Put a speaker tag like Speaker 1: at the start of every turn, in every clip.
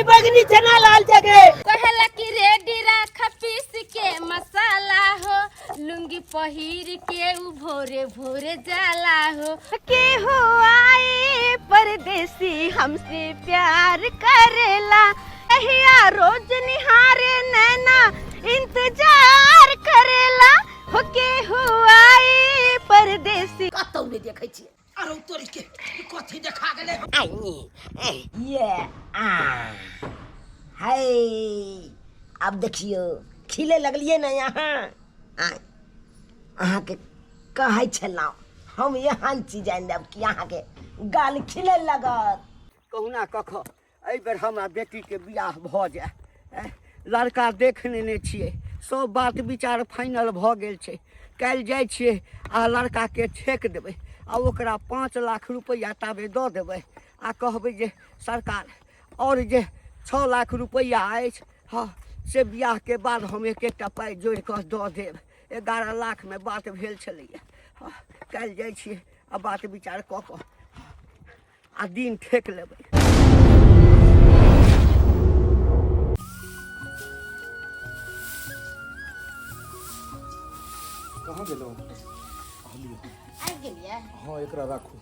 Speaker 1: खाली बगनी चना लाल जगे।
Speaker 2: कहला कि रेडी राख पीस के मसाला हो, लुंगी पहिर के उ भोरे भोरे जाला हो।
Speaker 3: के हो आए परदेसी हमसे प्यार करेला, अहिया रोज निहारे नैना इंतजार करेला, हो के हो आए परदेसी।
Speaker 1: कतौ नहि देखै छियै। अरे तोरी के कथी देखा गेलै? ये आ हाय, आब देखियौ खिले लगलियै ने यहाँ। आय अहाँके कहै छलहुँ हम एहन चीज आनि देब कि अहाँके गाल खिले लगत।
Speaker 4: कहुना कख एहि बेर हमरा बेटीके बियाह भऽ जाय। लड़का देख लेने छियै, सब बात विचार फाइनल भऽ गेल छै। काल्हि जाइ छियै आ लड़काके ठेक देबै आ ओकरा 5 लाख रुपैआ ताबे दऽ देबै आ कहबै जे सरकार आओर जे 6 लाख रुपैआ अछि, हँ, से बियाहके बाद हम एक एकटा पाइ जोड़ि कऽ दऽ देब। 11 लाखमे बात भेल छलैए। हँ, काल्हि जाइ छियै आ बात विचार कऽ कऽ आ दिन ठेक लेबै।
Speaker 5: कहाँ गेलहुँ?
Speaker 2: आबि गेलियै?
Speaker 5: हँ, एकरा राखू।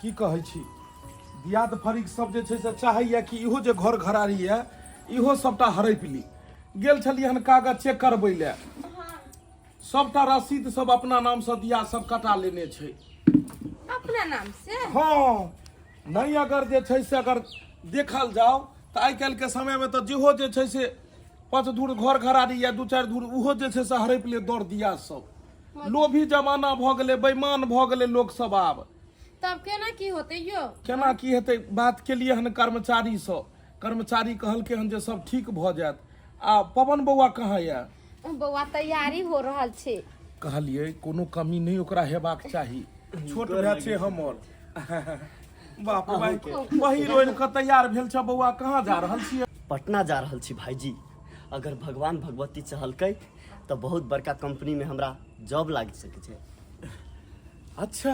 Speaker 5: की कहै छी, दियाद फरीक सब जे छै से चाहैया कि इहो जे घर घरारी यऽ इहो सबटा हड़पि ली। गेल छलियै हन कागज चेक करबै लए, सबटा रसीद सब अपना नाम से दिया सब कटा लेने छै।
Speaker 2: अपना नाम से?
Speaker 5: हँ। नहि, अगर जे छै से अगर देखल जाओ तऽ आइ काल्हि के समय में तऽ जेहो जे छै से 5 धूर घर घरारी या 2-4 धूर उहो जे छै से हड़पि ले दौड़ दिया सब। लोभी जमाना भऽ गेलै, बेईमान भऽ गेलै लोक सब आब।
Speaker 2: तब केना की होतै यो?
Speaker 5: केना की हेतै, बात केलियै हन कर्मचारी सँ, कर्मचारी कहलकै हन जे सब ठीक भऽ जायत। आ पवन बौआ कहाँ यऽ?
Speaker 2: बौआ तैयारी हो रहल छै।
Speaker 5: कहलियै कोनो कमी नहि ओकरा हेबाक चाही, छोट भाय छै हमर। बाप रे भाई, वही रोइन कऽ तैयार भेल छ। बौआ, कहाँ जा रहल छियै?
Speaker 6: पटना जा रहल छी भाईजी। अगर भगवान भगवती चहलकै तऽ बहुत बड़का कंपनी में हमरा जॉब लागि सकै छै।
Speaker 5: अच्छा,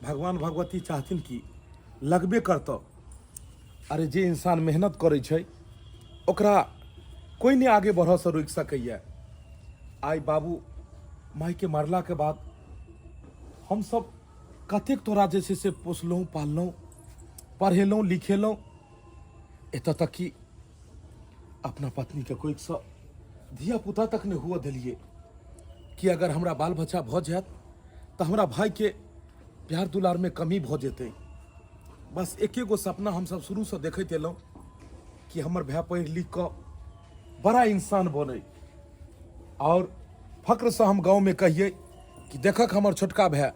Speaker 5: भगवान भगवती चाहथिन कि लगबे करतौ। अरे जे इंसान मेहनत करै छै ओकरा कोई नहि आगे बढ़ऽसँ रोकि सकैए। आइ बाबू मायके मरलाके बाद हमसब कतेक तोरा जे छै से पोसलहुँ पाललहुँ, पढ़ेलहुँ लिखेलहुँ, एतऽ तक कि अपना पत्नीके कोखिसँ धिया पुता तक नहि हुअ देलियै कि अगर हमरा बाल बच्चा भऽ जायत तऽ हमरा भाइके प्यार दुलारमे कमी भऽ जेतै। बस एके गो सपना हमसब शुरूसँ देखैत एलहुँ कि हमर भाय पढ़ि लिख कऽ बड़ा इंसान बनै और फक्रसँ हम गाँवमे कहियै कि देखक हमर छोटका भाय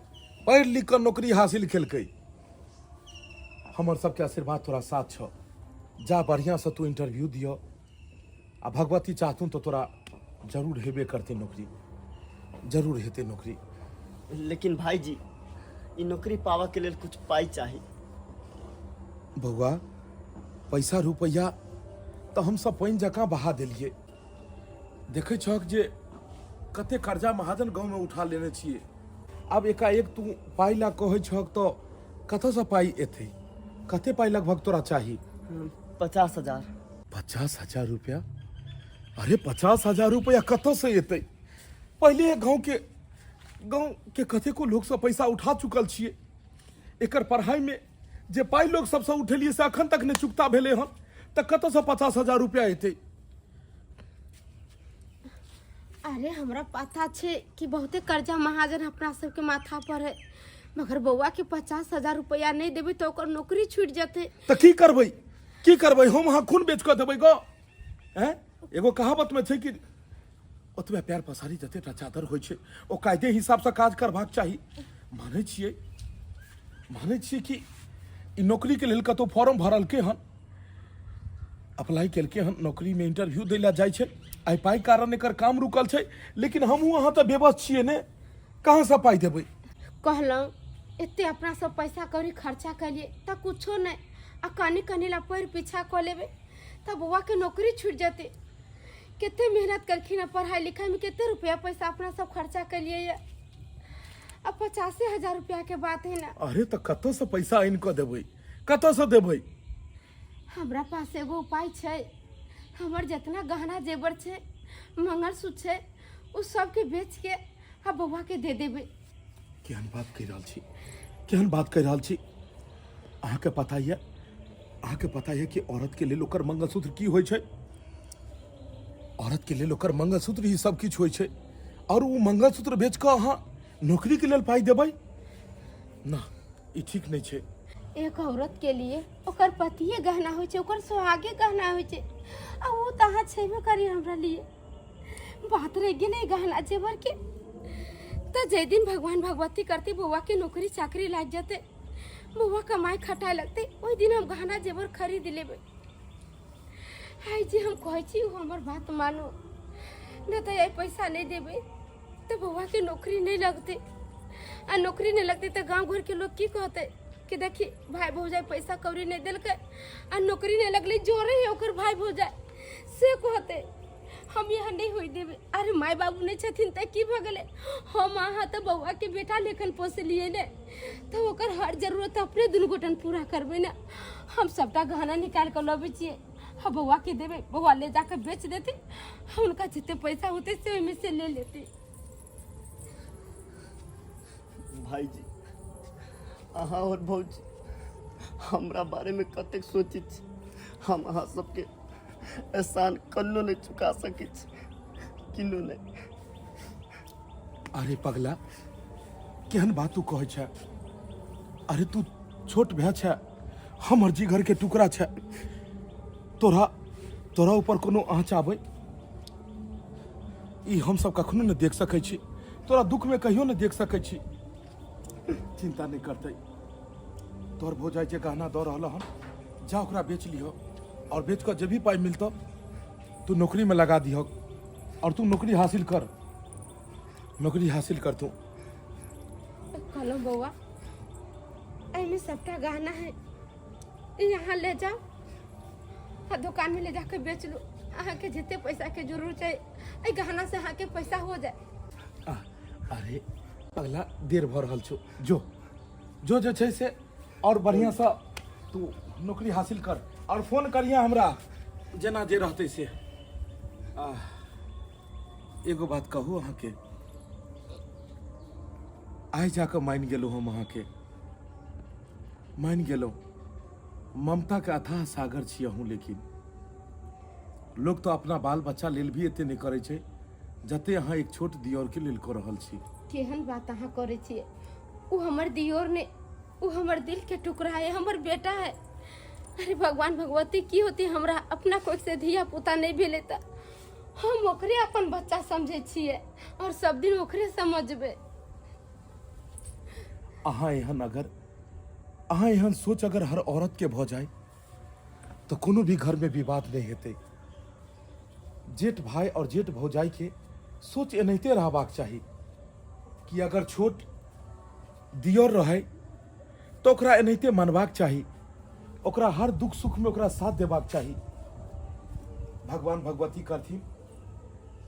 Speaker 5: पढ़ि लिख कऽ नौकरी हासिल केलकै। हमर सबके आशीर्वाद तोरा साथ छौ। जा, बढ़िआँसँ तू इंटरव्यू दिअ आ भगवती चाहथुन तऽ तोरा जरूर हेबे करतै नौकरी, जरूर हेतै नौकरी।
Speaker 6: लेकिन भाईजी, ई नौकरी पाबऽ के लेल कुछ पाइ चाही।
Speaker 5: बौआ, पैसा रुपैआ तऽ हमसब पानि जकाँ बहा देलियै। देखै छहक जे कते कर्जा महाजन गाँवमे उठा लेने छियै। आब एकाएक तू पाइ ला कहै छहक तऽ कतऽसँ पाइ एतै? कते पाइ लगभग तोरा चाही?
Speaker 6: 50,000।
Speaker 5: 50,000 रुपया? अरे 50,000 रुपया कतऽसँ एतै? पहिले गाँवके गाँवके कतेको लोकसँ पैसा उठा चुकल छियै। एकर पढ़ाइमे जे पाइ लोक सबसँ उठेलियै से अखन तक नहि चुकता भेलै हन, तऽ कतऽसँ 50,000 रुपया एतै?
Speaker 2: अरे हमरा पता छै कि बहुते कर्जा महाजन अपना सबके माथा पर है, मगर बौआ के 50,000 रुपया नहीं देबै तऽ ओकर नौकरी छूटि जेतै।
Speaker 5: तऽ की करबै, की करबै हम? अहाँ खून बेच कऽ देबै गो? हैं, एगो कहावत में छै कि ओतबे पैर पसारी जतेटा चादर होइ छै, ओ कायदे हिसाबसँ काज करबाक चाही। मानै छियै, मानै छियै कि ई नौकरीके लेल कतहु फॉर्म भरलकै हन, अप्लाई केलकै हन, नौकरीमे इंटरव्यू दै लए जाइ छै, आइ पाइ कारण एकर काम रुकल छै। लेकिन हमहूँ अहाँ तऽ बेबस छियै ने, कहाँसँ पाइ देबै?
Speaker 2: कहलहुँ एते अपना सब पैसा कौड़ी खर्चा कलिए तऽ कुछो नहि, आ कनी कनी ला पैर पीछा कऽ लेबै तऽ बौआके नौकरी छूटि जेतै। कते मेहनत केलखिन हँ पढ़ाइ लिखाइमे, कते रुपया पैसा अपना सब खर्चा केलिए ये, आ 85,000 रुपया के बात है ना।
Speaker 5: अरे तऽ कतऽसँ पैसा आनि कऽ देबै, कतऽसँ देबै?
Speaker 2: हमरा पास एगो उपाय छै। हमर जितना गहना जेवर छै, मंगलसूत्र छै, ओ सबके बेच के आ बौआ के दे देबै।
Speaker 5: केहन बात कहि रहल छी, केहन बात कहि रहल छी? अहाँके पता यऽ, अहाँके पता यऽ कि औरत के लेल ओकर मंगलसूत्र की होइ छै? औरत के लेल ओकर मंगलसूत्र ही सब किछु होइ छै, और ओ मंगलसूत्र बेच कऽ अहाँ नौकरी के लेल पाइ देबै ना, ई ठीक नहि छै।
Speaker 2: एक औरत के लिए ओकर पतिए गहना होइ छै, ओकर सोहागे गहना होइ छै, आ ओ तऽ अहाँ छेबे करी हमरा लिए। बात रहि गेलै गहना जेवर के, तऽ जाहि दिन भगवान भगवती करती बौआ के नौकरी चाकरी लागि जेतै, बौआ कमाइ खटाइ लगतै, ओहि दिन हम गहना जेवर खरीद लेबै। आइ जे हम कहै छी ओ हमर बात मानू, नहि तऽ आइ पैसा नहि देबै तऽ बौआ के नौकरी नहि लगतै, आ नौकरी नहि लगतै तऽ गाँव घरके लोग की कहतै कि देखी भाय भौजाइ पैसा कौड़ी नहि देलकै आ नौकरी नहि लगलै, जोरे है ओकर भाय भौजाइ, से कहतै। हम यहाँ नहि होइ देबै। अरे माय बाबू नहि छथिन तऽ की भऽ गेलै, हम अहाँ तऽ बौआके बेटा लेखन पोसलियै ने, तऽ ओकर हर जरूरत अपने दुनू गोटन पूरा करबै ने। हम सबटा गहना निकालि कऽ लबै छियै आ बौआके देबै, बौआ ले जाकऽ बेच देतै, हुनका जते पैसा होतै से ओहिमे से ले लेतै।
Speaker 6: भाईजी, अहाँ और भौजी हमरा बारेमे कतेक सोचै छी। हम अहाँ सबके एहसान कन्नो नहि चुका सकै छी, किन्नो नहि।
Speaker 5: अरे पगला, केहन बात तू कहै छै? अरे तू छोट भाय छै, हमर जिगर के टुकड़ा छै, तोरा तोरा ऊपर कोनो आँच आबै ई हम सब कखनो नहि देख सकै छी, तोरा दुख में कहियो नहि देख सकै छी। चिंता नहि करतै, तोहर भौजाइ जे गहना दऽ रहल हन, जा ओकरा बेच लिह, और बेच कऽ जे भी पाइ मिलतौ तू नौकरी में लगा दिह, और तू नौकरी हासिल कर, नौकरी हासिल कर तू।
Speaker 2: कहलहुँ बौआ, एहिमे सबटा गहना है, यहाँ ले जाओ आ दुकान में ले जाके बेच लू, अहाँके जते पैसा के जरूरत है एहि गहना से अहाँके पैसा हो जाए।
Speaker 5: अरे पगला, देर भऽ रहल छौ, जो जो जे छै से और बढ़िआँसँ तू नौकरी हासिल कर, और फोन करिहे हमरा जेना जे रहतै से। आह, एगो बात कहू अहाँके, आइ जाकऽ मानि गेलहुँ हम अहाँके, मानि गेलहुँ। ममताके अथाह सागर छी अहूँ, लेकिन लोक तऽ अपना बाल बच्चा लेल भी एते नहि करै छै जते अहाँ एक छोट दियोरके लेल कऽ रहल छी।
Speaker 2: केहन बात अहाँ करै छियै? ओ हमर दियोर ने, ओ हमर दिल के टुकड़ा है, हमर बेटा है। अरे भगवान भगवती की होती हमरा अपना कोई से धिया पुता नहीं भेलै तऽ हम ओकरे अपन बच्चा समझै छियै और सब दिन ओकरे समझबै।
Speaker 5: अहाँ एहन अगर अहाँ एहन सोच अगर हर औरत के भऽ जाए तऽ कोनो भी घर में विवाद नहीं हेतै। जेठ भाई और जेठ भौजाई के सोच एनाहिते रहबाक चाही कि अगर छोट दियर रहै तऽ ओकरा एनाहिते मानबाक चाही, ओकरा हर दुख सुख में ओकरा साथ देबाक चाही। भगवान भगवती करथिन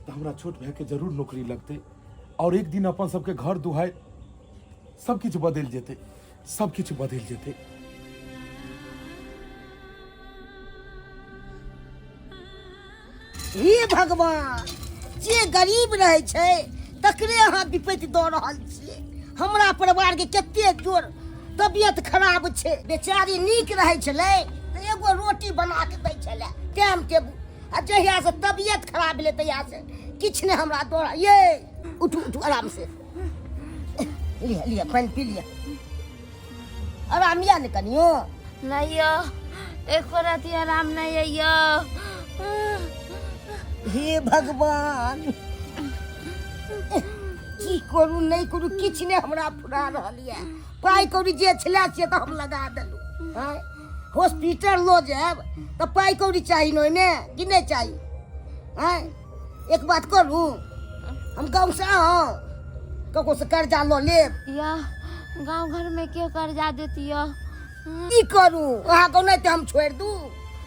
Speaker 5: तऽ हमरा छोट भाई के जरूर नौकरी लगतै और एक दिन अपन सबके घर दुहाई सब किछु बदलि जेतै, सब किछु बदलि जेतै।
Speaker 1: हे भगवान, जे गरीब रहै छै तकरे अहाँ विपत्ति दऽ रहल छियै। हमरा परिवार के कते जोर तबियत खराब छै, बेचारी नीक रहै छलै तऽ एगो रोटी बना के दै छलै टाइम टेबुल, आ जहिया से तबियत खराब भेलै तहिया से किछु नहि हमरा दऽ। ये उठू उठू आराम से, लिअ लिअ पानि पी लिअ, आराम यऽ ने कनियो?
Speaker 7: नहीं यो, एको रति आराम नहीं है यो।
Speaker 1: हे भगवान, की करू नहि करू किछु नहि हमरा फुरा रहल यऽ। पाइ कौड़ी जे छलै से तऽ हम लगा देलहुँ। आँय, हॉस्पिटल लऽ जायब तऽ पाइ कौड़ी चाही ने ओहिमे कि नहि चाही? आँय, एक बात करू, हम गाँवसँ आउ ककरोसँ कर्जा लऽ लेब।
Speaker 7: या गांव घर में के कर्जा देती यो?
Speaker 1: की करू, अहाँके नहि तऽ हम छोड़ि दू?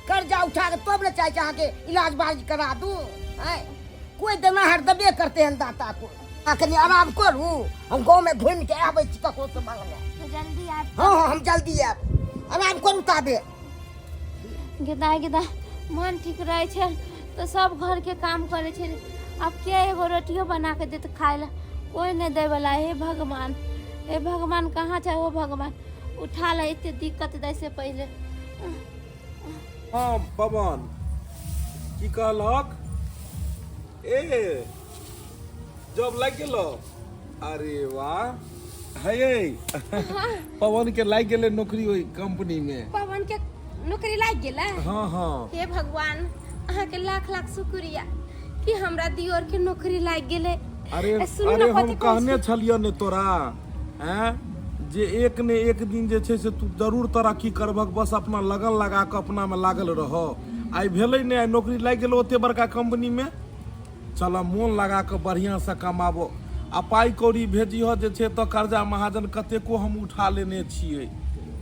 Speaker 1: कर्जा उठा कऽ तब ने चाहै छी अहाँके इलाज बाज करा दू। आँय, कोइ देनाहर देबे करतै हन दाता को। अहाँ कनि आराम करू, हम गाँवमे घुमि कऽ आबै छी ककरोसँ मांगने।
Speaker 7: तो जल्दी आब।
Speaker 1: हँ हँ, हम जल्दी आयब, आराम करू ताबे।
Speaker 7: गेदाय गेदाय मन ठीक रहै छै तऽ सब घरके काम करै छै। आब के एगो रोटियो बना के देत खाय लए? कोइ नहि दैवला। हे भगवान, हे भगवान, कहाँ छै हो भगवान, उठा ले एते दिक्कत दै से पहिले।
Speaker 5: हँ पवन, की कहलहक? ए जॉब लागि गेलो? अरे वाह, हे पवन के लागि गेलै नौकरी ओहि कंपनी में।
Speaker 2: पवन के नौकरी लागि गेलै?
Speaker 5: हाँ हाँ।
Speaker 2: हे भगवान, अहाँके लाख लाख शुक्रिया कि हमरा दियोर के नौकरी लागि गेलै।
Speaker 5: अरे
Speaker 2: ए, सुनू
Speaker 5: अरे
Speaker 2: ने,
Speaker 5: हम
Speaker 2: कथी कहै
Speaker 5: कहने
Speaker 2: छी?
Speaker 5: छलियै ने तोरा, हैं, जे एक ने एक दिन जे छै से तू जरूर तरक्की करबक, बस अपना लगन लगा कऽ अपना में लागल रह। आइ भेलै ने, आइ नौकरी लागि गेलो ओते बड़का कंपनी में। चल मोन लगा कऽ बढ़िआँ से कमाबो आ पाइ कौड़ी भेजिह जे छै तऽ कर्जा महाजन कतेको हम उठा लेने छियै,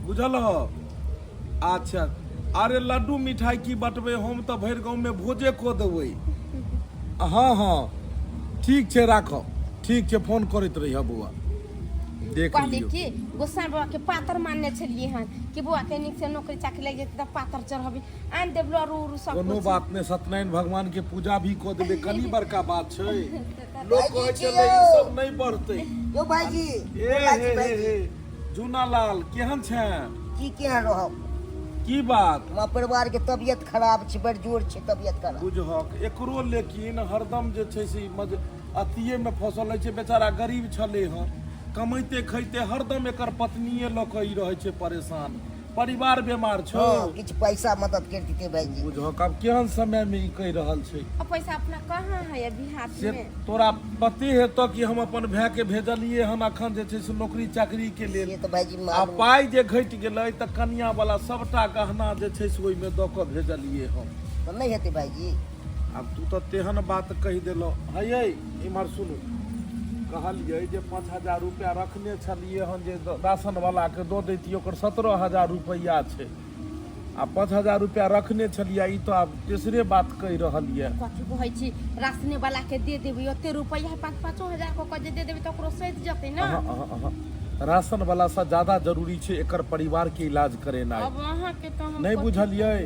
Speaker 5: बुझल ह? अच्छा, अरे लड्डू मिठाई की बटबै, हम तऽ भरि गाँवमे भोजे कऽ देबै। हँ हँ, ठीक छै, राखऽ, ठीक छै, फोन करैत रहिह बौआ। देख
Speaker 2: कहली
Speaker 5: लियौ
Speaker 2: कि गोसाई बाबा के पातर मानने छलियै हन कि बौआ के नीक से नौकरी चाकरी लागि जेतै तऽ पातर चढ़बै, आनि देब लड़ू उड़ू सब
Speaker 5: कोनो
Speaker 2: कुछ।
Speaker 5: बात नहि, सत्यनारायण भगवान के पूजा भी कऽ देबै, कनी बड़का बात छै। लोक कहै
Speaker 1: भाईजी
Speaker 5: छलै
Speaker 1: यौ।
Speaker 5: ई सब नहि बढ़तै।
Speaker 1: यौ भाईजी।
Speaker 5: ए
Speaker 1: भाईजी,
Speaker 5: हे हे
Speaker 1: भाईजी।
Speaker 5: हे जूना लाल, केहन छै?
Speaker 1: की केहन रहब?
Speaker 5: की बात?
Speaker 1: हमरा परिवार के तबियत खराब छै, बड़ जोर छै तबियत खराब।
Speaker 5: बुझहक एकरो, लेकिन हरदम जे छै से ई मज अथिये मे फसल रहै छै। बेचारा गरीब छलै हँ, कमैते खैते हरदम एकर पत्निये लऽ कऽ ई रहै छै परेशान। परिवार बीमार छौ?
Speaker 1: हँ, किछु पैसा मदद कर देते भाईजी।
Speaker 5: बुझहक आब केहन समय मे ई कहि रहल छै।
Speaker 2: आ पैसा अपना कहाँ है अभी हाथ
Speaker 5: से
Speaker 2: में?
Speaker 5: तोरा पते हेतौ कि हम अपन भाय के भेजलियै हन अखन जे छै से नौकरी चाकरी के लेल
Speaker 1: से तऽ भाईजी
Speaker 5: आ
Speaker 1: मालूम।
Speaker 5: पाइ जे घटि गेलै तऽ कनिया वाला सबटा गहना जे छै से ओहिमे दऽ कऽ भेजलियै हम।
Speaker 1: तऽ नहि हेतै भाईजी?
Speaker 5: आब तू तऽ तेहन बात कहि देलह। हे इम्हर सुनू, कहलियै जे 5000 रुपया रखने छलियै हन जे राशन वाला के दऽ दैतियै, ओकर 17,000 रुपैआ छै आ 5000 रुपया रखने छलियै। ई तऽ आब तेसरे बात कहि रहल यऽ।
Speaker 2: कथी कहै छी, राशने वाला के दे देबै, ओते रुपैआ है, 5-5 हजार कऽ कऽ जे दे देबै तऽ ओकरो सधि जेतै ने।
Speaker 5: अहाँ अहाँ अहाँ राशन वाला से ज्यादा जरूरी छै एकर परिवार के इलाज करेनाइ।
Speaker 2: अब अहाँके तऽ हम
Speaker 5: नहि
Speaker 2: कथी
Speaker 5: बुझलियै?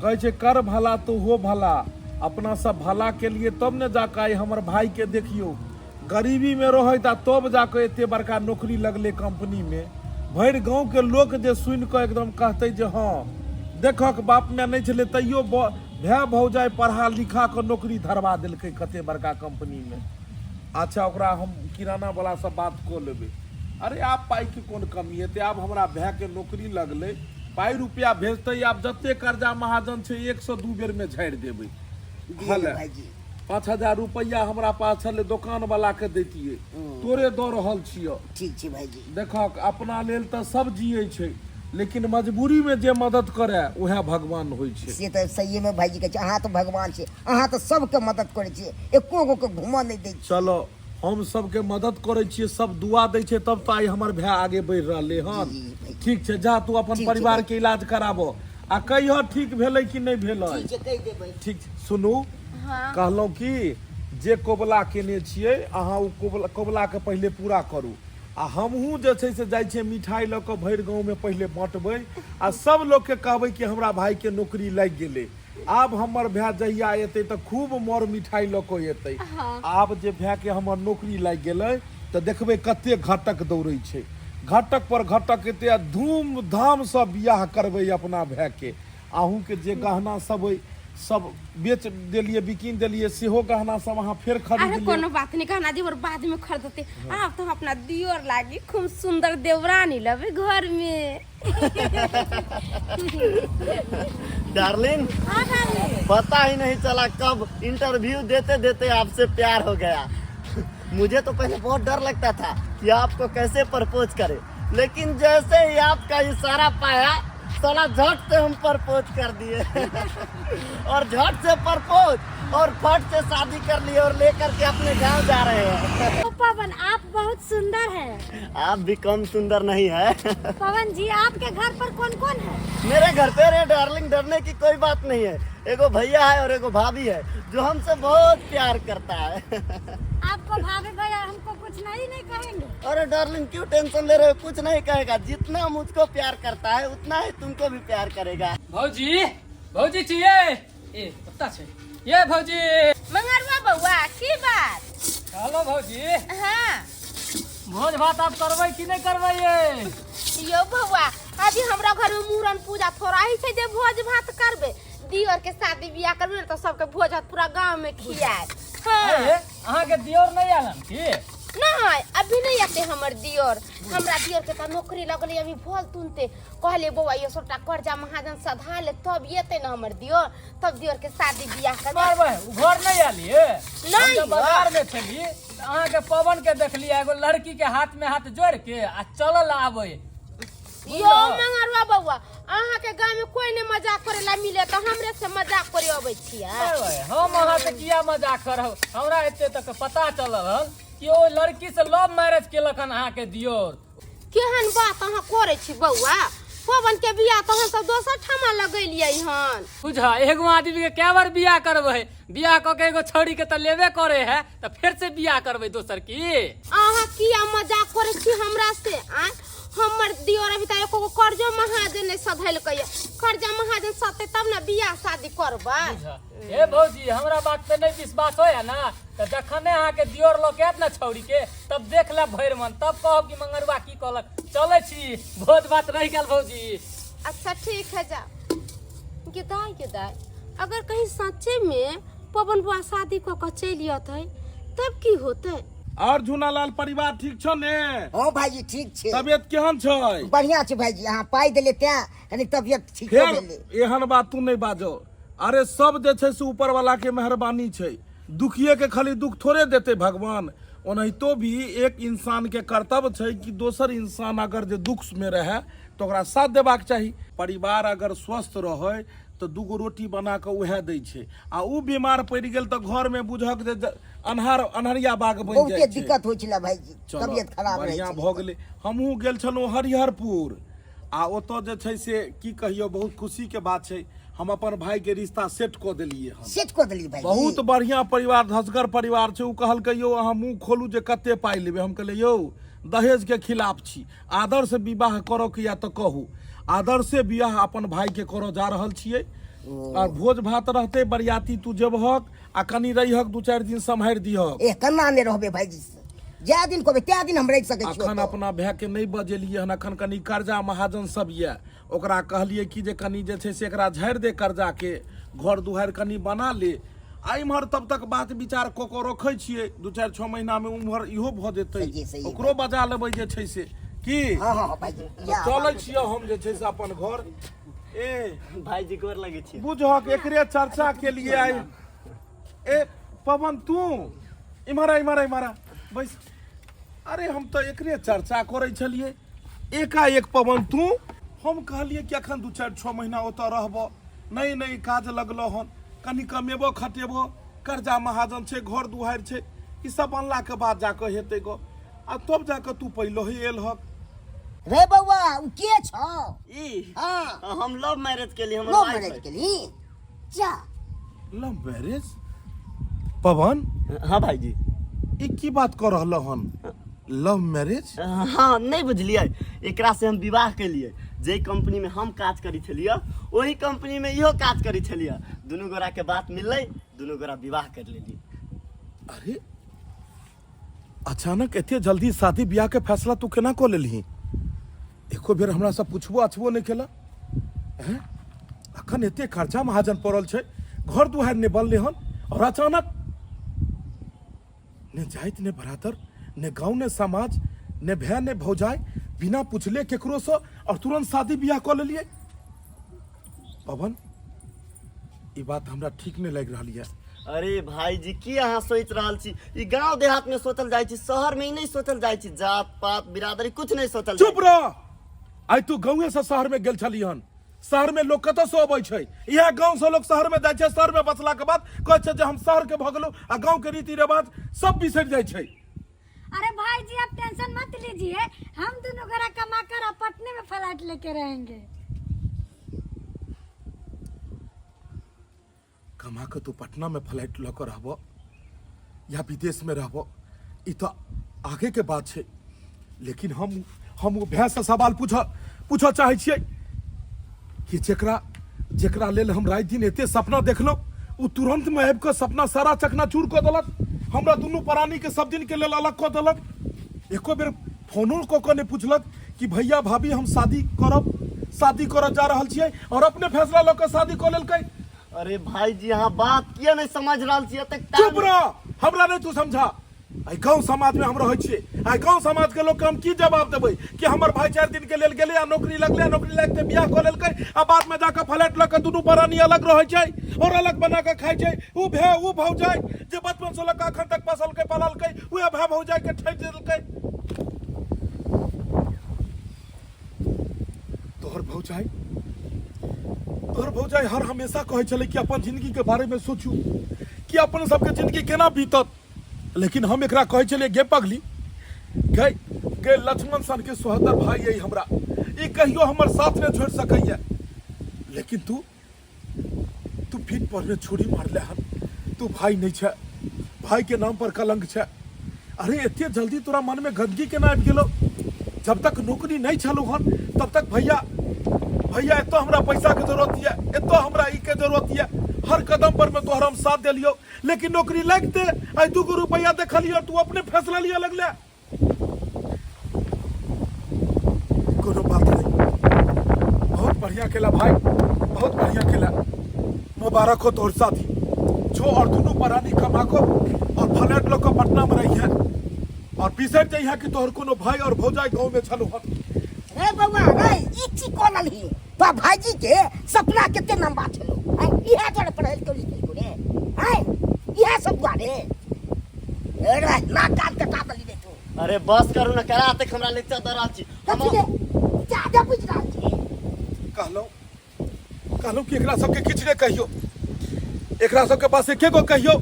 Speaker 5: कहै छै कर भला तो हो भला। अपना सब भला के लिए तब ने जाकऽ आइ हमर भाई के देखियौ, गरीबी में रहैत आ तब जाकऽ एते बड़का नौकरी लगलै कंपनी में। भरि गाँव के लोक जे सुनि कऽ एकदम कहतै जे हँ देखक, बाप माय नहि छलै तैयो भाय भौजाइ पढ़ा लिखा कऽ नौकरी धरवा देलकै कते बड़का कंपनी में। अच्छा, ओकरा हम किराना वाला से बात कऽ लेबै। अरे आब पाइके कोन कमी हेतै? आब हमरा भायके नौकरी लगलै, पाइ रुपया भेजतै, आब जते कर्जा महाजन छै 1 से 2 बेरमे झाड़ि देबै।
Speaker 1: दियौ
Speaker 5: हले
Speaker 1: भाईजी।
Speaker 5: 5000 रुपैआ हमरा पास छलै, दोकान वाला के दैतियै, तोरे दऽ रहल छियौ।
Speaker 1: ठीक छै भाईजी।
Speaker 5: देखक, अपना लेल तऽ सब जियै छै, लेकिन मजबूरीमे जे मदद करे उएह भगवान होइ छै।
Speaker 1: से तऽ सहिएमे भाईजी कहै छै, अहाँ तऽ भगवान छियै, अहाँ तऽ सबके मदद करै छियै, एको गो के घूमऽ नहि दै छियै।
Speaker 5: चलो, हम सबके मदद करै छियै, सब दुआ दै छै, तब तऽ आइ हमर भाय आगे बढ़ि रहलै हन।
Speaker 1: जी, जी, भाईजी।
Speaker 5: ठीक छै, जा तू अपन
Speaker 1: ठीक छै,
Speaker 5: परिवार
Speaker 1: भाई।
Speaker 5: के इलाज कराबो आ कहियो ठीक भेलै कि नहि भेलै।
Speaker 1: ठीक छै, कहि देबै।
Speaker 5: ठीक छै। सुनू, कहलहुँ कि जे कबुला केने छियै अहाँ, ओ कबुला कबुलाके पहिले पूरा करू आ हमहूँ जे छै से जाइ छियै मिठाइ लऽ कऽ भरि गाँवमे पहिले बाँटबै आ सब लोकके कहबै कि हमरा भाईके नौकरी लागि गेलै। आब हमर भाय जहिया एतै तऽ खूब मर मिठाइ लऽ कऽ एतै। आब जे भायके हमर नौकरी लागि गेलै तऽ देखबै कते घटक दौड़ै छै, घटक पर घटक एतै आ धूमधामसँ बियाह करबै अपना भायके। अहूँके जे गहना सब अइ सब बेच देलियै, बिकिन देलियै, सेहो गहना सब अहाँ फेर खरीद
Speaker 2: अरे
Speaker 5: लिअ।
Speaker 2: कोनो बात नहीं, गहना जेवर बाद में खरीदते। आब तो हम अपना दियोर लागी खूब सुंदर देवरानी लेबै घर में।
Speaker 6: डार्लिंग, पता ही नहीं चला कब इंटरव्यू देते देते आपसे प्यार हो गया। मुझे तो पहले बहुत डर लगता था कि आपको कैसे प्रपोज करे, लेकिन जैसे ही आपका इशारा पाया, साला झट से हम प्रपोज कर दिए और झट से प्रपोज और फट से शादी कर लिए और लेकर के अपने गांव जा रहे हैं।
Speaker 8: ओ पवन, आप बहुत सुंदर हैं।
Speaker 6: आप भी कम सुंदर नहीं है।
Speaker 8: पवन जी, आपके घर पर कौन कौन है?
Speaker 6: मेरे घर पे रे डार्लिंग, डरने की कोई बात नहीं है। एगो भैया है और एगो भाभी है जो हमसे बहुत प्यार करता है।
Speaker 8: आपको भाभी भैया हमको कुछ नहीं नहीं कहेंगे?
Speaker 6: अरे डार्लिंग, क्यों टेंशन ले रहे हो? कुछ नहीं कहेगा। जितना मुझको प्यार करता है, उतना ही तुमको भी प्यार करेगा।
Speaker 9: भौजी। भौजी छियै ए कत्ता छै ये भौजी।
Speaker 7: मंगरुआ बौआ, की बात?
Speaker 9: हेलो भौजी।
Speaker 7: हाँ।
Speaker 9: भोज भात आब करबै कि नहि करबै ये?
Speaker 7: यौ बौआ, अभी हमरा घर में मूड़न पूजा थोड़ा ही छै जे भोज भात करबै। दियर के शादी बियाह करबै ने तऽ सबके भोज भात पूरा गांव में खियाए। हाँ।
Speaker 9: अरे, अहाँके दियोर नहि आयल हन की?
Speaker 7: नहीं, अभी नहीं आते हमर दियर। हमरा दियर के तऽ नौकरी लगलै अभी भोल तुनते। कहले बौआ ये सबटा कर्जा महाजन सधा ले तब एते न हमर दियर, तब दियर के शादी बियाह करबै।
Speaker 9: मारबै, उ घर नहीं आलिए?
Speaker 7: नहीं।
Speaker 9: हम जब बाजार में छली तऽ अहाँके पवन के देखलियै एगो लड़की के हाथ में हाथ जोड़ के आ चलल आबै।
Speaker 7: यो मंगरुआ बौआ, अहाँ के गांव में कोई नहीं मजाक करे ला मिले तऽ हमरे से मजाक करे अबै छियै।
Speaker 9: मारबै, हम अहाँ से किया मजाक करब? हमरा एते तक पता चलल हन कि ओ लड़की से लव मैरिज केलक हन अहाँके दियोर।
Speaker 7: केहन बात अहाँ करै छी बौआ? पवन के बियाह तऽ हम सब दोसर ठामा लगेलियै हन।
Speaker 9: बुझा, एगो आदमी के कै बार बियाह करबै? बियाह कऽ के एगो छौड़ी के तऽ लेबे करे है, तऽ फेर से बियाह करबै दोसर की?
Speaker 7: अहाँ किया मजाक करै छी हमरा से? आँय, हमर दियोर अभी तक एको गो कर्जो महाजन नहि सधेलकै। कर्जा महाजन सधतै तब ने बियाह शादी करबै।
Speaker 9: बुझा हे भौजी, हमरा बात पे नहि विश्वास होया ना तऽ जखने अहाँके दियोर लऽ के आयत ना छौड़ी के, तब देख लेब भरि मन, तब कहब कि मंगरुआ की कहलक। चलै छी, भोज भात रहि गेल भौजी।
Speaker 7: अच्छा ठीक है, जा। गेदाय गेदाय, अगर कहीं सच्चे में पवन बुआ शादी कऽ के चलि अतै तब की होतै?
Speaker 5: और झूनालाल, परिवार ठीक छौ ने?
Speaker 1: हाँ भाईजी, ठीक छै।
Speaker 5: तबियत केहन छै?
Speaker 1: बढ़िया छै भाईजी, अहाँ पाइ देले तैं कनी तबियत ठीक
Speaker 5: फेर
Speaker 1: भेलै।
Speaker 5: एहन बात तू नहि बाजो। अरे सब जे छै से ऊपर वाला के मेहरबानी छै, दुखिए के खाली दुख थोड़े देते भगवान। ओनाहितो भी एक इंसान के कर्तव्य छै कि दोसर इंसान अगर जे दुख में रहे तऽ ओकरा साथ देबाक चाही। परिवार अगर स्वस्थ रहे तऽ दूगो रोटी बना कऽ उएह दै छै, आ उ बीमार पड़ि गेल तऽ घर में बुझक जे अन्हार अन्हरिया बाग बनि
Speaker 1: बहुते
Speaker 5: जाइ छै।
Speaker 1: दिक्कत होइ छलै भाईजी,
Speaker 5: चलऽ,
Speaker 1: तबियत खराब रहै
Speaker 5: बढ़िआँ
Speaker 1: छलै।
Speaker 5: भऽ गेलै। हमहूँ गेल छलहुँ हरिहरपुर, आ ओतऽ जे छै से की कहियौ, बहुत खुशीके बात छै, हम अपन भाईके रिश्ता सेट कऽ देलियै हन।
Speaker 1: सेट कऽ देलियै भाईजी?
Speaker 5: बहुत बढ़िआँ परिवार, धसगर परिवार छै। ओ कहलकै, यौ अहाँ मुँह खोलू जे कते पाइ लेबै। हम कहलियै, यौ दहेजके खिलाफ छी, आदर्श विवाह करऽके या तऽ कहू। आदर्शे विवाह अपन भाईके करऽ जा रहल छियै, आ भोज भात रहतै, बरियाती तू जेबहक आ कनि रहिहक, 2-4 दिन सम्हारि दिहक।
Speaker 1: ए केना नहि रहबै भाईजी, जए दिन कहबै तए दिन हम रहि सकै छी।
Speaker 5: अखन अपना भाय के नहि बजेलियै हन, अखन कनि कर्जा महाजन सब यऽ, ओकरा कहलियै कि जे कनि जे छै से एकरा झाड़ि दे कर्जा के, घर दुआरि कनि बना ले, आ इम्हर तब तक बात विचार कऽ कऽ रखै छियै, 2-4-6 महीना में उम्हर इहो भऽ जेतै,
Speaker 1: सही, सही।
Speaker 5: ओकरो बजा लेबै जे छै से की।
Speaker 1: हाँ हाँ हाँ भाईजी।
Speaker 5: तऽ चलै छियै हम जे छै से अपन घर। ए
Speaker 6: भाईजी, गोर लगै छी।
Speaker 5: बुझहक एकरे चर्चा के लिए आइ। ए पवन, तू इम्हर आ, इम्हर आ, इम्हर आ, बैस। अरे हम तऽ एकरे चर्चा करै छलियै, एकाएक पवन तू। हम कहलियै कि अखन 2-4-6 महीना ओतऽ रहबऽ, नहि नहि काज लगलो हन, कनि कमेबो खटेबो, कर्जा महाजन छै, घर दुआरि छै, ई सब बनलाके बाद जाकऽ हेतै गऽ, आ तब जाकऽ तू पहिलहे एलहक।
Speaker 1: रे बौआ, उ के छौ?
Speaker 6: ई?
Speaker 1: हाँ।
Speaker 6: हम लव मैरिज केली, हमर
Speaker 1: लव
Speaker 6: wife
Speaker 1: marriage
Speaker 6: है।
Speaker 1: केली? जा।
Speaker 5: Love marriage Pawan?
Speaker 6: हाँ भाईजी।
Speaker 5: ई की बात कऽ रहल हन, लव मैरिज?
Speaker 6: हाँ, नहीं बुझलियै, एकरा से हम विवाह केलियै। जे कंपनी में हम काज करै छलियै ओही कंपनी में इहो काज करै छलियै, दुनू गोरा के बात मिललै, दुनू गोरा विवाह कर लेलियै।
Speaker 5: अरे अचानक एते जल्दी शादी बियाह के फैसला तू केना कऽ लेलही? एको बेर हमरा से पूछबो अछबो नहि केला हैं? अखन एते खर्चा महाजन पड़ल छै, घर दुआरि नहि बनलै हन, और अचानक ने जाति ने बरादर, ने गाँव ने समाज, ने भाय ने भौजाई, बिना पूछले केकरो से और तुरंत शादी बियाह कऽ लेलियै। पवन, ई बात हमरा ठीक नहि लागि रहल यऽ।
Speaker 6: अरे भाईजी, की अहाँ सोचि रहल छी? ई गांव देहात में सोचल जाइ छै, शहर में ई नहीं सोचल जाइ छै, जात पात बिरादरी कुछ नहीं सोचल जाइ।
Speaker 5: चुप रह। आइ तू गाँवे से शहर में गेल छली हन। शहर में लोग कतऽ से अबै छै? इएह गाँव से लोग शहर में जाइ छै। शहर में बसला के बाद कहै छै जे हम शहर के भऽ गेलहुँ, आ गाँव के रीति रिवाज सब बिसरि जाइ छै।
Speaker 8: अरे भाई जी, आप टेंशन मत लीजिए, हम दोनों गोरा कमा कर आप पटने में फ्लैट लेके रहेंगे।
Speaker 5: कमा के तू पटना में फ्लैट लऽ कऽ रहबऽ या विदेश में रहबऽ, ई तऽ आगे के बात छै, लेकिन हम ओ भाय से सवाल पूछऽ चाहै छियै कि जेकरा जेकरा लेल हम राति दिन एते सपना देखलहुँ ओ तुरंत में आबि कऽ सपना सारा चकनाचूर कऽ देलक हमरा दुनू प्राणी के सब दिन के लेल अलग कऽ देलक एको बेर फोनो कऽ कऽ नहि पुछलक कि भैया भाभी हम शादी करब शादी करऽ जा रहल छियै और अपने फैसला लऽ कऽ शादी कऽ लेलकै
Speaker 6: अरे भाईजी अहाँ बात किया नहीं समझ रहल छी एतेक
Speaker 5: चुप रह हमरा नहीं तू समझा आइ गाँव समाज में हम रहै छियै आइ गाँव समाज के लोग के हम की जवाब देबै कि हमर भाई चारि दिन के लेल गेलै आ नौकरी लगलै आ नौकरी लगते बियाह कऽ लेलकै आ बाद में जाकऽ फ्लैट लऽ कऽ दुनू प्राणी अलग रहै छै और अलग बना कऽ खाइ छै उ भे उ भौजाइ जे बचपन से लऽ कऽ अखन तक पोसलकै पाललकै उएह भाय भौजाइ के ठकि देलकै तोहर भौजाइ तोहर भौजाइ हर हमेशा कहै छलै कि अपन जिंदगी के बारे में सोचू कि अपन सबके जिंदगी केना बीतत लेकिन हम एकरा कहै छलियै गे पगली गे गे लक्ष्मण सन के सोहदर भाई अइ हमरा ई कहियो हमर साथ नहि छोड़ि सकैया लेकिन तू तू पीठ पर में छुरी मारले हन तू भाई नहीं छै भाई के नाम पर कलंक छै अरे एते जल्दी तोरा मन में गंदगी केना आबि गेलो जब तक नौकरी नहीं छलो हन तब तक भैया भैया एतो हमरा पैसा के जरूरत ये एतो हमरा ई के जरूरत ये हर कदम पर में तोहर हम साथ देलियो लेकिन नौकरी लगते आई दूगो रुपया देखलियो तू अपने फैसला लिया लगले कोनो बात नहीं बहुत बढ़िया खेला भाई बहुत बढ़िया खेला मुबारक हो तोहर साथी जो और दोनों परानी कमा को और फ्लैट लोग पटना में रही है और बिसर जाइ है कि तोहर कोनो भाई और भौजाई गांव में छलो हन
Speaker 1: रे बौआ रे ई की कऽ लेलही तो भाईजी के सपना कते लंबा छलो आँय इएह दुआरे पढ़ै लिखै लिखै रे आँय इएह सब दुआरे रे नाक कान कटा देली रे तू
Speaker 6: अरे बस करू ना करा तक हमरा लेक्चर दऽ रहल छी हम
Speaker 1: कथी रे ज्यादा बुझि रहल छी
Speaker 5: कहलहुँ कहलहुँ कि एकरा सबके किछु नहि कहियो एकरा सबके पास एके गो कहियो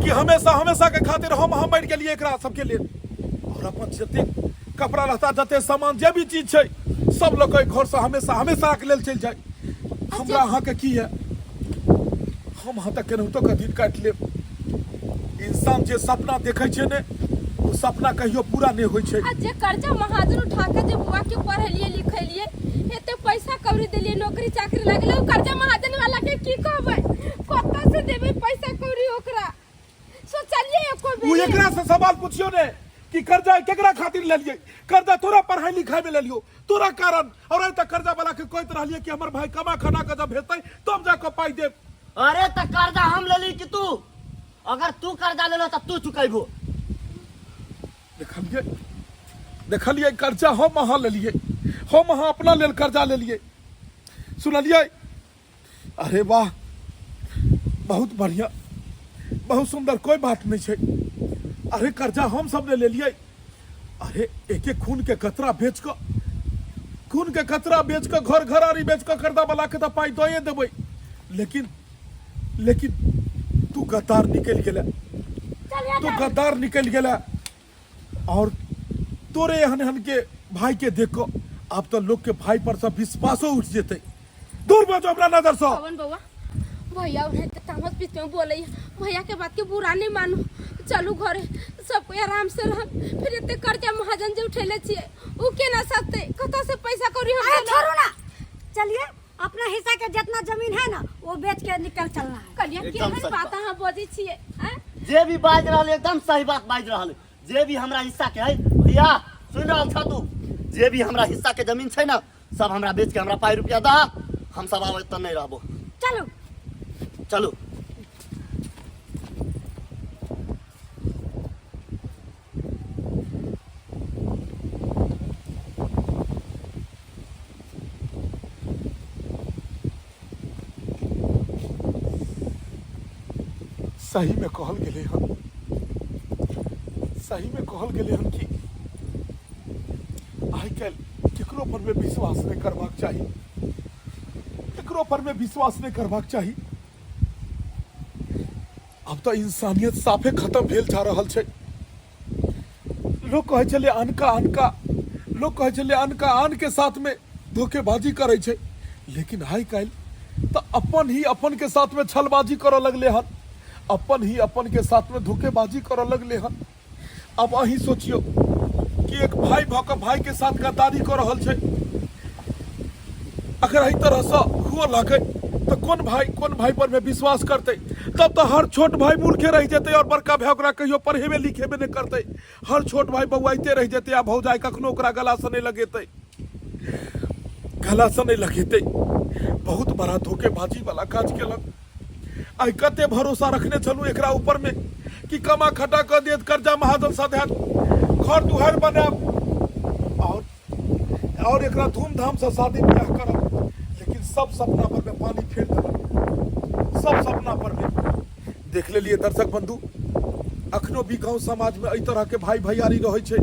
Speaker 5: कि हमेशा हमेशा के खातिर हम हम मरि गेलियै एकरा सबके लेल और अपन जते कपड़ा लत्ता जते सामान जे भी चीज छै सब लऽ कऽ घरसँ हमेशा हमेशा के लेल चलि जाय हमरा अहाँके की है हम अहाँ तऽ केनाहितो कऽ दिन काटि लेब इंसान जे सपना देखै छै ने ओ सपना कहियो पूरा नहि होइ छै
Speaker 2: आ जे कर्जा महाजन उठा के जे बुआ के पढ़ेलिए लिखेलिए एते पैसा कौड़ी देलिए नौकरी चाकरी लगले ओ कर्जा महाजन वाला के की कहबै कतऽ से देबै पैसा कौड़ी ओकरा सोचलिए एको
Speaker 5: ओ
Speaker 2: बेर
Speaker 5: एकरा से सवाल पूछियो ने कि कर्जा केकरा खातिर लेलिए कर्जा तोरा पढ़ाई लिखाई में लेलियो तोरा कारण और आइ तक कर्जा वाला के कहैत रहलिए कि हमर भाई कमा खना के जब भेजतै तब जा के पाई देब
Speaker 6: अरे त कर्जा हम लेली कि तू अगर तू कर्जा लेलो त तू चुकैबो
Speaker 5: देखलिए देखलिए कर्जा हम अहाँ लेलिए हम अहाँ अपना लेल कर्जा लेलिए सुनलिए अरे वाह बहुत बढ़िया बहुत सुंदर कोई बात नहीं छै अरे कर्जा हम सब ने लेलिए अरे एक एक खून के कतरा बेच कऽ खून के कतरा बेच कऽ घर घरारी बेच कऽ कर्जा वाला के तऽ पाइ दए देबै लेकिन लेकिन तू गद्दार निकलि गेलै तू गद्दार निकलि गेलै और तोरे एहन एहन के भाई के देख कऽ आब तऽ लोग के भाई पर से विश्वासो उठि जेतै दूर भऽ जाओ हमरा नजर से
Speaker 2: पवन बउआ भैया उन्हें तो तामस बीच में बोले भैया के बात के बुरा नहीं मानू चलू घरे सब कोई आराम से रह फिर एते कर्जा महाजन जे उठेले छिए उ केना सकते कतऽ से पैसा कौड़ी हम
Speaker 8: अरे छोड़ू ना चलिए अपना हिस्सा के जितना जमीन है ना वो बेच के निकल चलना है
Speaker 2: कलिया
Speaker 6: एकदम
Speaker 2: केहन
Speaker 6: सही
Speaker 2: बात अहाँ बजै छियै आँय?
Speaker 6: जे भी बाजि रहल है, एकदम सही बात बाजि रहल है। जे भी हमरा हिस्सा के है भैया सुनि रहल छह तू जे भी हमरा हिस्सा के जमीन छै ना सब हमरा बेच के हमरा पाई रुपया दह हम सब आब एतऽ नहि रहबो
Speaker 8: चलो
Speaker 6: चलू
Speaker 5: सही में कहल गेलै हन सही में कहल गेलै हन कि आइ काल्हि केकरो पर में विश्वास नहि करबाक चाही केकरो पर में विश्वास नहि करबाक चाही आब तऽ इंसानियत साफे खत्म भेल जा रहल छै लोक कहै छलै अनका अनका लोक कहै छलै अनका आन के साथ में धोखेबाजी करै छै लेकिन आइ काल्हि तऽ अपन ही अपन के साथ में छलबाजी करऽ लगले हन अपन ही अपन के साथ में धोखेबाजी करऽ लगले हन अब अहीं सोचियौ कि एक भाई भऽ कऽ भाई के साथ गद्दारी कऽ रहल छै अगर एहि तरहसँ हुअ लागै तऽ कोन भाई, कोन भाई पर में विश्वास करतै? तब तऽ हर छोट भाई मूर्खे रहि जेतै और बड़का भाई ओकरा कहियो पढ़ेबे लिखेबे नहि करतै। हर छोट भाई बौआइते रहि जेतै आ भौजाइ कखनो ओकरा गलासँ नहि लगेतै, गलासँ नहि लगेतै। बहुत बड़ा धोखेबाजी वाला काज केलक। आइ कते भरोसा रखने छलहुँ एकरा ऊपर में कि कमा खटा कऽ देत, कर्जा महाजन सधायत, घर दुआरि बनायब और एकरा धूमधाम से शादी ब्याह करब, लेकिन सब सपना पर में पानी फेर देलक, सब सपना पर में। देख लेलिए दर्शक बंधु, अखनो भी गांव समाज में एहि तरह के भाई भैयारी रहै छै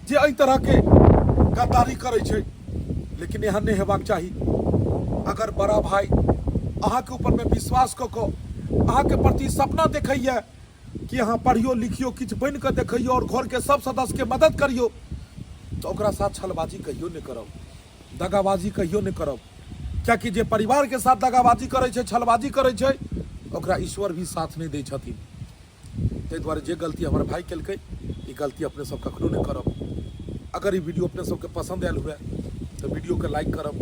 Speaker 5: जे एहि तरह के गद्दारी करै छै, लेकिन एहन नहि हेबाक चाही। अगर बड़ा भाई अहाँके ऊपर में विश्वास कऽ कऽ अहाँके प्रति सपना देखैया कि अहाँ पढ़ियो लिखियो, किछु बनि कऽ देखैयो और घरके सब सदस्यके मदद करियो, तऽ ओकरा साथ छलबाजी कहियो नहि करब, दगाबाजी कहियो नहि करब, कियाकि जे परिवारके साथ दगाबाजी करै छै, छलबाजी करै छै, ओकरा ईश्वर भी साथ नहि दै छथिन। ताहि दुआरे जे गलती हमर भाई केलकै, ई गलती अपने सब कखनो नहि करब। अगर ई वीडियो अपने सबके पसंद आयल हुए तऽ वीडियो के लाइक करब,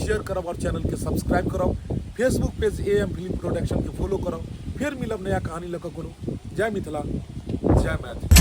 Speaker 5: शेयर करब और चैनल के सब्सक्राइब करब। Facebook page A M film production के फॉलो करब। फेर मिलब नया कहानी लऽ कऽ कोनो। जय मिथिला, जय मैथिली।